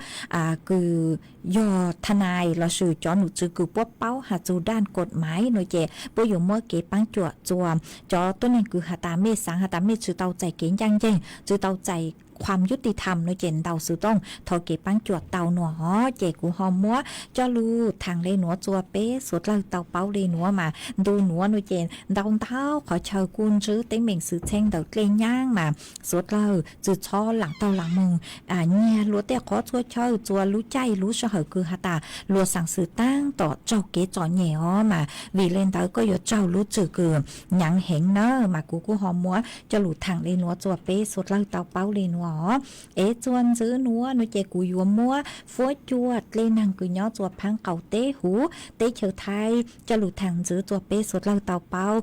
kws yog tha nais lossis cov num tswv kws puab paub has txug daj kod maiv no ces puab yuav muab kev paab cuam txuas cov tuab neeg kws has tas mej xaav has tas mej tsi tau txais kev ncaaj nceeg tsi tau txais qhuam yub ti tham no ces ntaus xov tooj thov kev paab cuam tau no. Ces kuv ho muab coj lug thaam le nuav txuas peb suav dlawg tau paub le nuav mas ntu nuav no ces ntau ntau qhov chaw kuj ntsib teeb meem xwm txheej ntawm dlej nyaab mas suav dlawg tsi txhob laam taug laam moog nyiag luas tej qhov txhua chaw txuas lub caij lub sij hawm kws has tas luas xaam xwm taab tom tsaug kev txom nyem os. Mas vim le ntawd koj yuav raug lub tswm kws nyaav heev na. Mas kuv kuj ho muab coj lug thaam le nuav txuas peb suav dlawg tau paub le nuav os. Es txuas ntxiv nuav no ces kuv yuav muab fuab cua dlej naag kws nyob txuas Phaab Qaum teb huv teb chaws Thaib coj lug thaam ntxiv txuas peb suav dlawg tau paub.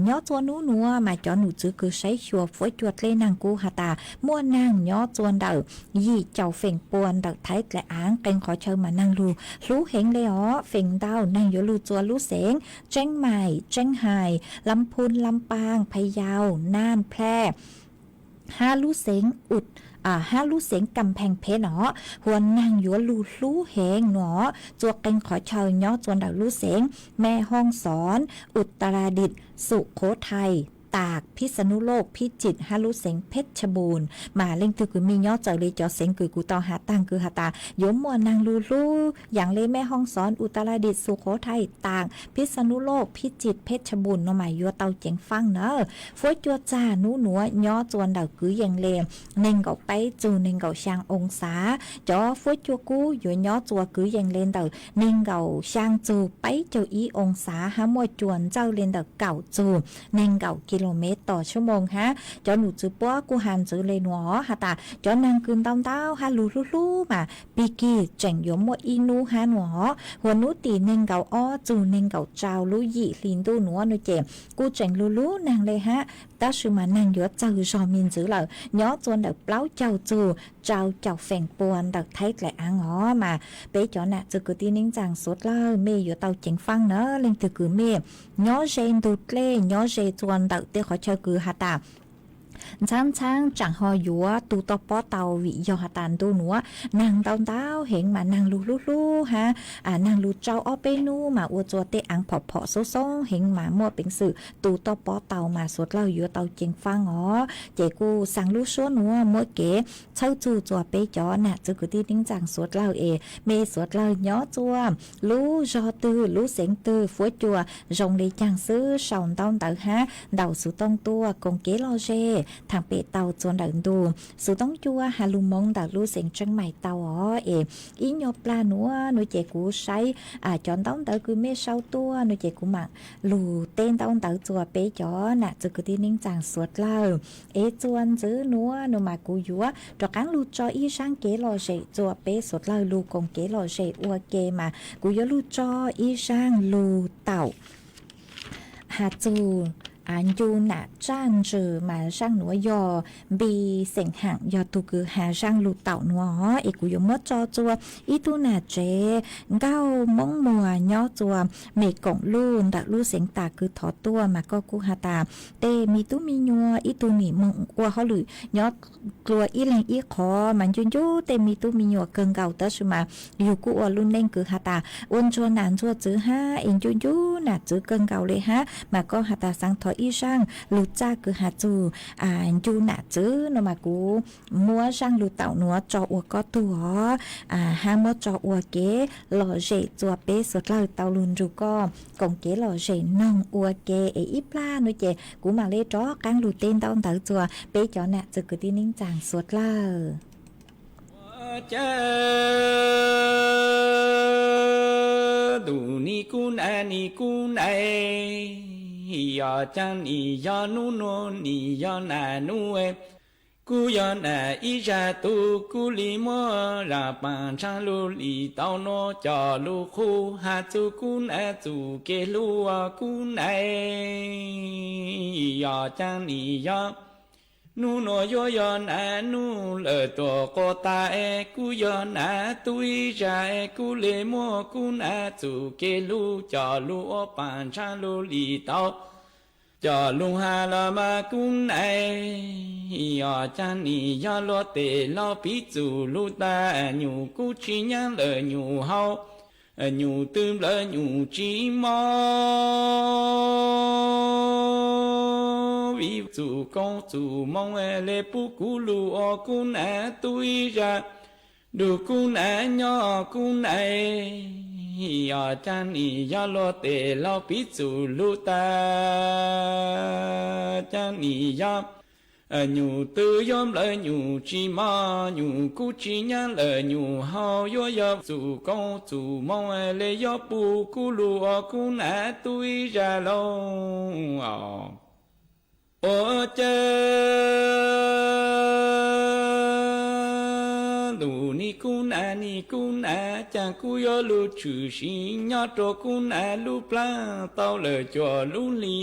Nyob txuas nub nuav mas cov num tswv kws saib xyuas fuab cua dlej naag kuj has tas muaj naag nyob txuas ntawm yim caum feem pua ntawm Thaib dlaim aav, qee qhov chaw mas naag lug hlub heev le os. Feem ntau naag yuav lug txuas lub xeev Tseeb Maim, Tseeb Hais, Lam Phun, Lam Paam, Phai Yau, Naaj, Plaj, hab lub xeev Ut, hab lub xeev Kam Pheej Pheb no, huas naag yuav lug hlub heev no. Txuas qee qhov chaw nyob txuas ntawm lub xeev Me Hoo Xoon, Ut Ta La Dit, Sum Khuv Thais, Taak, Phij Xa Nub Looj, Phij Tsit hab lub xeev Phej Cha Npun. Mas leej twg kws mej nyob txawv le cov xeev kws kuv tau has taag kws has tas yuav muaj naag lug hlub yaam le Me Hoo Xoon, Ut Ta La Dit, Sum Khuv Thais, Taak, Phij Xa Nub Looj, Phij Tsit, Phej Cha Npun no mas yuav tau ceev faaj na. Fuab cua txag nub nuav nyob txuas ntawm kwv yees le neeg nkaum peb txug neeg nkaum xyaa oo xav. Cov fuab cua kub yuav nyob txuas kwv yees le ntawm neeg nkaum xyaa txug peb caug ib oo xav hab muaj cua ntxawj le ntawm kaum txug neeg nkaum kilomev tos tshua moos hab. Cov num txwv puab kuj has ntxiv le nuav has tas cov naag kws ntau ntau hab lug hlub hlub mas pig kig tseem yuav muaj ib nub hab nuav. Huas nub tim neeg nkaum ob txug neeg nkaum rau lub yim hli ntuj nuav nuav ces kuj tseem lug lub naag le hab, tab sis mas naag yuav txawg zog me ntxiv lawm, nyob txua ntawm plaub caug txug rau caum feem pua ntawm Thaib dlaim aav os. Mas peb cov nam txwv kwv tij neej tsaa suav dlawg, mej yuav tau ceev faab na. Leej twg kws mej nyob ze ntug dlej, nyob ze txua ntawm tej qhov chaw kws has tas ntxhaab ntxhaab tsaam ho yuav tu toj pob tau, vim yog has tas ntuj nuav naag ntau ntau heev mas naag lug hlub hlub hab naag lug tsau ob peb nub mas ua txua tej aav phom phom xoob xoob heev mas muaj peev xwm tu toj pob tau mas suav dlawg yuav tau ceev faab os. Ces kuj xaa lub suab nuav muab kev txhawb txug txua peb cov nam txwv kwv tij neej tsaa suav dlawg es mej suav dlawg nyob txua lub zog twg lub xeev twg fuab cua zoo le caag xwb sau ntaub ntawv hab ntaus xuv tooj tuaj koom kev lom zem thaam pem tau txua ntawm ntu xuv tooj cua has lug moov ntawm lub xeev Tsheeb Mais tau os. Es ib nyuag plag nuav nuav ces kuv saib cov ntaub ntawv kws mej sau tuaj nuav ces kuv maam lug teb ntaub ntawv txua peb cov nam txwv kwv tij neej tsaa suav dlawg. Es txua ntxiv nuav nuav mas kuv yuav rov qaab lug tso ib zaaj kev lom zem txua peb suav dlawg lug koom kev lom zem ua ke mas kuv yuav lug tso ib zaaj lug taum has txug ncu nam tsaj ntsws mas zaaj nuav yog Npis xeem Haam yog tug kws has zaaj lug taum nuav os. Es kuv yuav muab tso txua ib tug nam tsev nkauj Moob Muas nyob txua Mes Koom Luj ntawm lub xeev Tas kws thov tuaj mas koj kuj has tas tej me tub me nyuam ib tug nim moog ua hauj lwm nyob dlua ib leeg ib qhov mas ncu ncu tej me tub me nyuam kawg nkaus tab sis mas yug kuj ua lub neej kws has tas ua ntsuag nam ntsuag txwv hab es ncu ncu nam txwv kawg nkaus le hab mas koj has tas xaav thov ib zaaj lug txaj kws has txug ncu nam txwv nuav mas kuv muab zaaj lug taum nuav tso ua koj tug os, hab muab tso ua kev lom zem txua peb suav dlawg tau lug nrug koj koom kev lom zem noog ua ke. Es ib plag nuav ces kuv maam le rov qaab lug teb ntaub ntawv txua peb cov nam txwv kwv tij neej tsaa suav dlawg. Ua caag ntuj nim kub nam nim kub nam, yog caag nim yog nub nuav nim yog nam nub, kub yog nam ib zag tug kub li muab zam paas ntshaag lug li tau nuav coj lug qhuv has txug kub nam txuj kev hlub kub nam, yog caag nim yog nub nuav yuav yog nam nub lawm tuam quas tas, kub yog nam tub ib zag, kub le muab kub nam txuj kev hlub coj lug ua paas ntshaag lug li tau coj lug has los mas kub nam, yog caag nim yog luag tes laug piv txuj lug tas, nyuj kub tsi nyaab lawm nyuj hau, nyuj tw nplawg nyuj tsi mob, vim txuj koob txuj moo le pub kub lug ua kub nam tub ib zag, nrug kub nam nyob kub nam, yog caag nim yog luag tes laug piv txuj lug tas, caag nim yog nyuj tw yuav nplawg nyuj tsi mob, nyuj kub tsi nyaab lawm nyuj hau, yuav yog txuj koob txuj moo le yuav pub kub lug ua kub nam tub ib zag lauj. Ua caag ntuj nim kub nam nim kub nam, caag kub yuav lug tshwm sim nyob rua kub nam lub plaab tau lawm cuaj lub hli,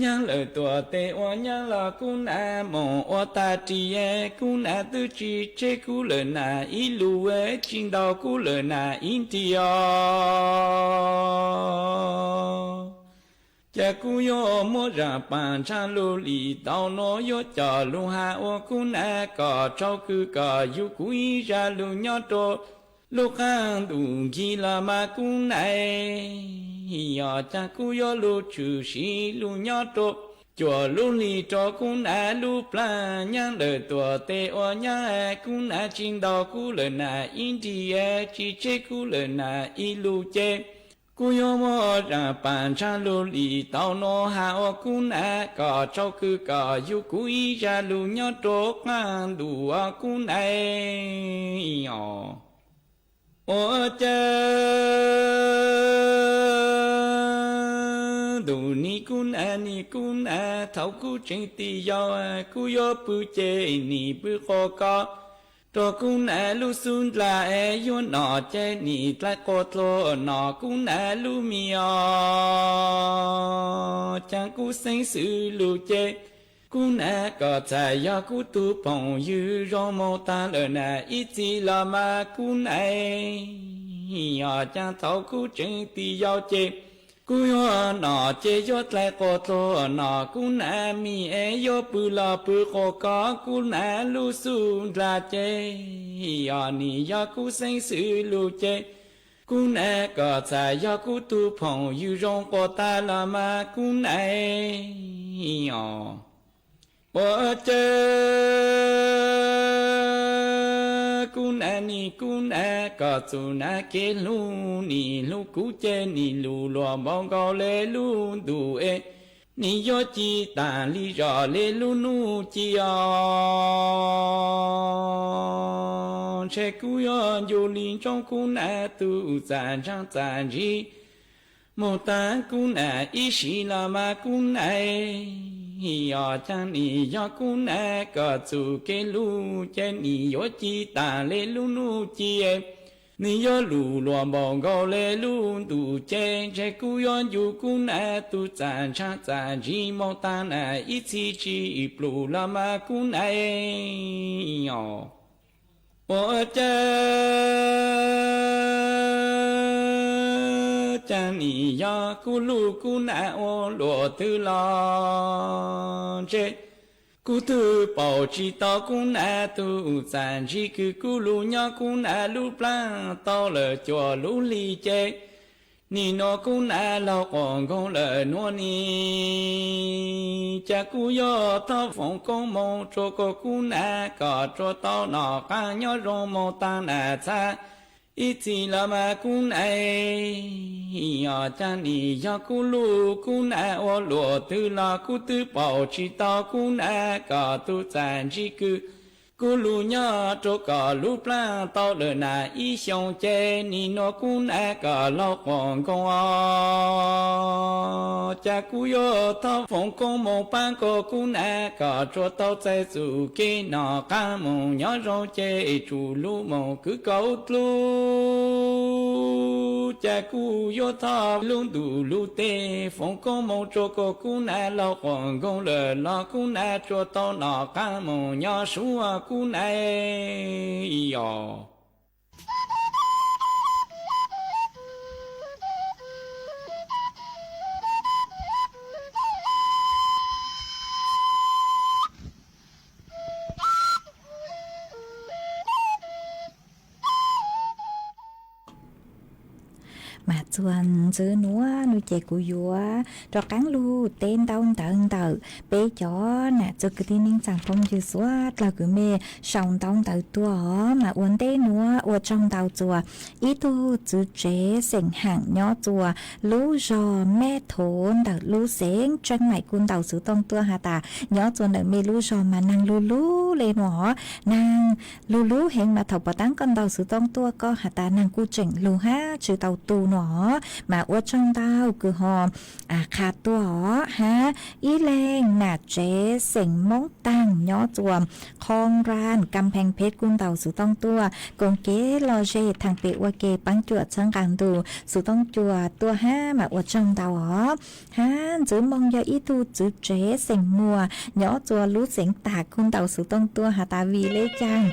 nyaab lawm tuam tes ua nyaab los kub nam moog ua tag ris, kub nam twb tsi tseg kub lawm nam ib lug, tsi ntaus kub lawm nam ib nti os. Ces kub yuav muab zam paas ntshaag lug li tau nuav yuav coj lug has ua kub nam kom tsaug kws kom yug kuv ib zag lug nyob rua lub qaab ntuj nkig los mas kub nam, yog caag kub yuav lug tshwm sim lug nyob rua cuaj lub hli rua kub nam lub plaab, nyaab lawm tuam tes ua nyaab, kub nam tsi ntaus kub lawm nam ib nti, tsi tseg kub lawm nam ib lug ces kub yuav muab zam paas ntshaag lug li tau nuav has ua kub nam kom tsaug kws kom yug kuv ib zag lug nyob rua qaab ntuj ua kub nam os. Ua caag Nim kub nam, nim kub nam, thaum kub tseem tij yau, kub yuav pw ces nim pw qos kos rau kub nam lub xub ndlas es yuav nom ces nim dlai qos dluag nom kub nam lub mis os. Cas kub xeeb xws lus ces kub nam kom txhais yog kub tug phooj ywg zoo moog taag lawm na, ib txhis los mas kub nam os, cas thaum kub tseem tij yau ces kub yuav nom ces yuav dlai qos dluag nom kub nam mis es yuav pw los pw qos kos kub nam lub xub ndlas ces os, nim yog kub xeeb xws lus ces kub nam kom txhais yog kub tug phooj ywg zoo quas tag los mas kub nam os. Ua cas kub nam, nim kub nam, kom txug nam kev hlub, nim hlub kuv ces nim lug luag npaum nkaus le lub ntuj es nim yuav ci taag le zog le lub nub ci os. Ntshe kub yuav ncu le ntsoov kub nam tug txaj ntshaaj txaj ntsig moog taag kub nam ib sim los mas kub nam os, cas nim yog kub nam kom txug kev hlub ces nim yuav ci taag le lub nub ci, nim yuav lug luag npaum nkaus le lub ntuj ces ntshe kub yuav ncu kub nam tug txaj ntshaaj txaj ntsig moog taag nam ib txhis tsi plug los mas kub nam os. Ua cas cas nim yog kub lug kub nam ua luam twg los ntshe kub twb paum tsi tau kub nam tug txaj ntsig kws kub lug nyob kub nam lub plaab tau lawm cuaj lub hli ces nim nuav kub nam laug quas nkoog lawm nuav ni. Cas kub yuav thov foom koob moov rua koj kub nam kom tsuas tau nom qaab nyob zoo moog taag nam txhab ib txhis los mas kub nam os. Cas nim yog kub lug kub nam ua luam twg los kub twb paum tsi tau kub nam kom tug txaj ntsig kws kub lug nyob rua kom lub plaab tau lawm nam ib xyoos ces nim nuav kub nam kom laug quas nkoog os. Cas kub yuav thov foom koob moov paab koj kub nam kom tsuas tau txais txuj kev nom qaab moog nyob zoo ces tsuj lug moog kwv kaum dlug. Cas kub yuav thov lub ntuj lub teg foom koob moov rua koj kub nam laug quas nkoog lawm los kub nam tsuas tau nom qaab moog nyob suav kub nam os. Mas txuas ntxiv nuav nuav ces kuv yuav rov qaab lug teb ntaub ntawv ntawm peb cov nam txiv kwv tij neej tsaa phooj ywg suav dlawg kws mej sau ntaub ntawv tuaj os. Mas ua ntej nuav ua tsaug ntau txuas ib tug txiv tsev xeem Haam nyob txuas lub zog Meb Thuv ntawm lub xeev Tseeb Maim kuj ntaus xov tooj tuaj has tas nyob txuas ntawm mej lub zog mas naag lug lug le nuav os, naag lug lug heev mas thaum puas taab koj ntaus xov tooj tuaj koj has tas naag kuj tseem lug hab tsi tau tu nuav os. Mas ua tsaug ntau kws ho qha tuaj os. Hab ib leeg nam tsev xeem Moob Taag nyob txuas Khoo Raa Kam Pheej Pheb kuj ntaus xov tooj tuaj koom kev lom zem thaam pem ua ke paab cuam txhawb nqaa ntu xov tooj tuaj hab mas ua tsaug ntau os. Hab Ntxwv Moog yog ib tug txiv tsev xeem Muas nyob txuas lub xeev Taag kuj ntaus xov tooj tuaj has tas vim le caag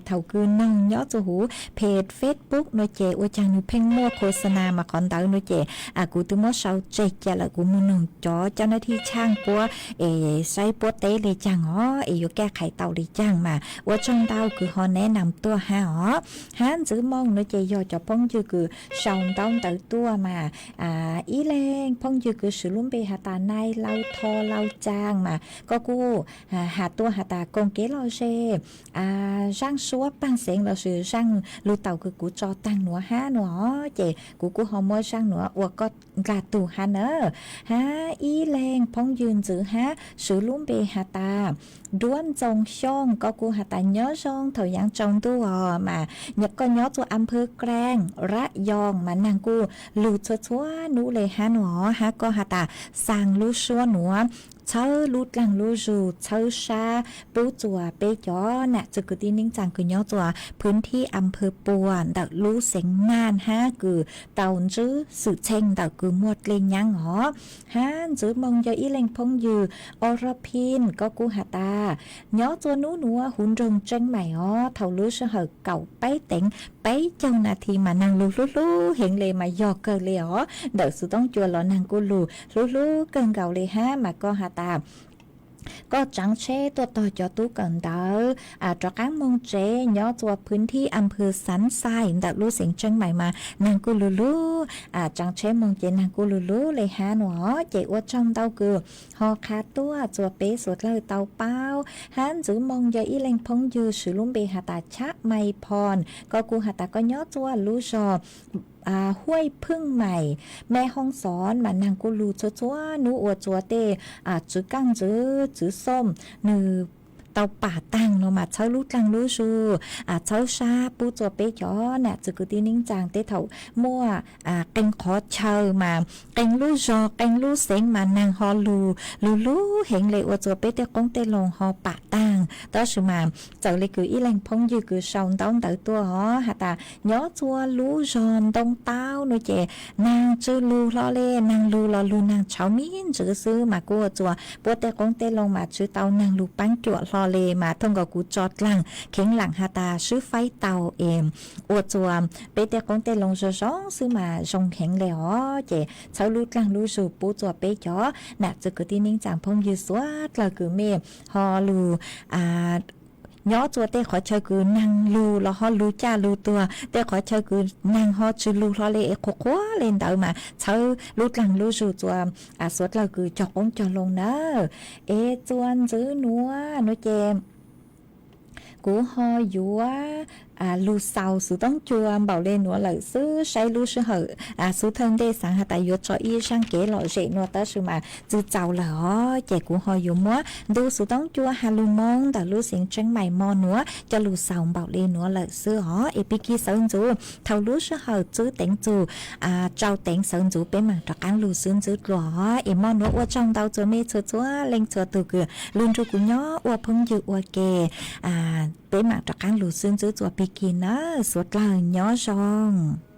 thaum kws noog nyob txuas huv pheej Facebook nuav ces ua caag nwg pheej muaj khos xa nas mas qhov ntawd nuav ces kuv twb muab sau tseg ca lawm, kuv moog noog cov coj nab thij tshaaj puab es saib puab teb le caag os es yuav kaj qhais tau le caag mas ua tsaug ntau kws ho neb nam tuaj hab os. Hab Ntxwv Moog nuav ces yog cov phooj ywg kws sau ntaub ntawv tuaj mas ib leeg phooj ywg kws swv lub npe has tas Nai Lau Tho Lau Caag mas koj kuj has tuaj has tas koom kev ze zaaj suab paag xeev lossis zaaj lug taus kws kuv tso taag nuav hab nuav, ces kuv kuj ho muab zaaj nuav ua koj nqag tug hab na. Hab ib leeg phooj ywg ntxwv hab swv lub npe has tas Duab Ntxoo Xyooj, koj kuj has tas nyob zoo thaum yaav tsaus ntuj os, mas koj nyob txug am phawv Kraaj Rab Yoo mas naag kuj lug txhua txhua nub le hab nuav, hab koj has tas xaa lub suab nuav txhawb lub dlaag lub zug txhawb sab pub txuas peb cov nam txwv kwv tij neej tsaa kws nyob txuas phwv thib am phawv Puas ntawm lub xeev Naj hab kws tau ntsib xwm txheej ntawm kws muaj dlej nyaab os. Hab ntxwv moo yog ib leeg phooj ywg Ua Rab Phin, koj kuj has tas nyob txuas nub nuav huv nroog Tseeb Maim os, thaum lub sij hawm kaum peb teev peb caug nas this mas naag lug hlub hlub heev le mas yog kawg le os. Ntawm xuv toob cua los naag kuj lug hlub hlub kawg nkaus le hab mas koj has tas koj tsaav tsheb tuaj tog cov tub kawm ntawv rov qaab moog tsev nyob txuas phwv thib am phawv Xaav Xais ntawm lub xeev Tseeb Maim mas naag kuj lug lug tsaav tsheb moog ces naag kuj lug lug le hab nuav, ces ua tsaug ntau kws ho qha tuaj txuas peb suav dlawg tau paub. Hab ntxwv moo yog ib leeg phooj ywg swv lub npe has tas Chab Mai Phon, koj kuj has tas koj nyob txuas lub zog Huaj Phooj Maim, Me Hoob Xov mas naag kuj lug txhua txhua nub ua txuas tej tswv kaaj ntxwv tswv xooj nwg tau pam taag no mas txhawb lub dlaag lub zug txhawb sab pub txuas peb cov nam txwv kwv tij neej tsaa tej thaum muaj qee qhov chaw mas qee lub zog qee lub xeev mas naag ho lug lug lug heev le ua txuas peb tej qoob tej loo ho pam taag. Tab sis mas txawm le kws ib leeg phooj ywg kws sau ntaub ntawv tuaj os has tas nyob txuas lub zog Ntoo Taub nuav ces naag tsw lug hlo le, naag lug los lug naag tshauv me ntsis xwb mas kuj ua txuas puab tej qoob tej loo mas tsw tau naag lug paab cuam hlo le mas thooj nkaus kuv tso dlaag kheev laam has tas swb faib tau es ua txuas peb tej qoob tej loo zoo zoo xwb mas zoo heev le os. Ces txhawb lub dlaag lub zug pub txuas peb cov nam txwv kwv tij neej tsaa phooj ywg suav dlawg kws mej ho lug nyob txuas tej qhov chaw kws naag lug los ho lug caj lug tuag, tej qhov chaw kws naag ho tsw lug hlo le es qhuav qhuav le ntawd mas txhawb lub dlaag lub zug txuas suav dlawg kws cog qoob cog loo nawb. Es txuas ntxwv nuav nuav ces kuv ho yuav lug xaus xuv toob cua npaum le nuav lawm xwb. Saib lub sij hawm xub thawj ntej xaav has tas yuav tso ib zaaj kev lom zem nuav tab sis mas txwv txaus lawm os, ces kuv ho yuav muab ntu xuv toob cua has lug Moob ntawm lub xeev Tseeb Maim mo nuav coj lug xaus npaum le nuav lawm xwb os. Es pig kig sawv ntxuv thaum lub sij hawm tswb teev txug tsau teev sawv ntxuv peb maam rov qaab lug xwb ntxwb dlua os. Es mo nuav ua tsaug ntau txuas mej txhua txhua leej txhua tug kws lug nrug kuv nyob ua phooj ywg ua ke. Peb maam rov qaab lug xwb ntxwb txuas pig kig nawb, suav dlawg nyob zoo.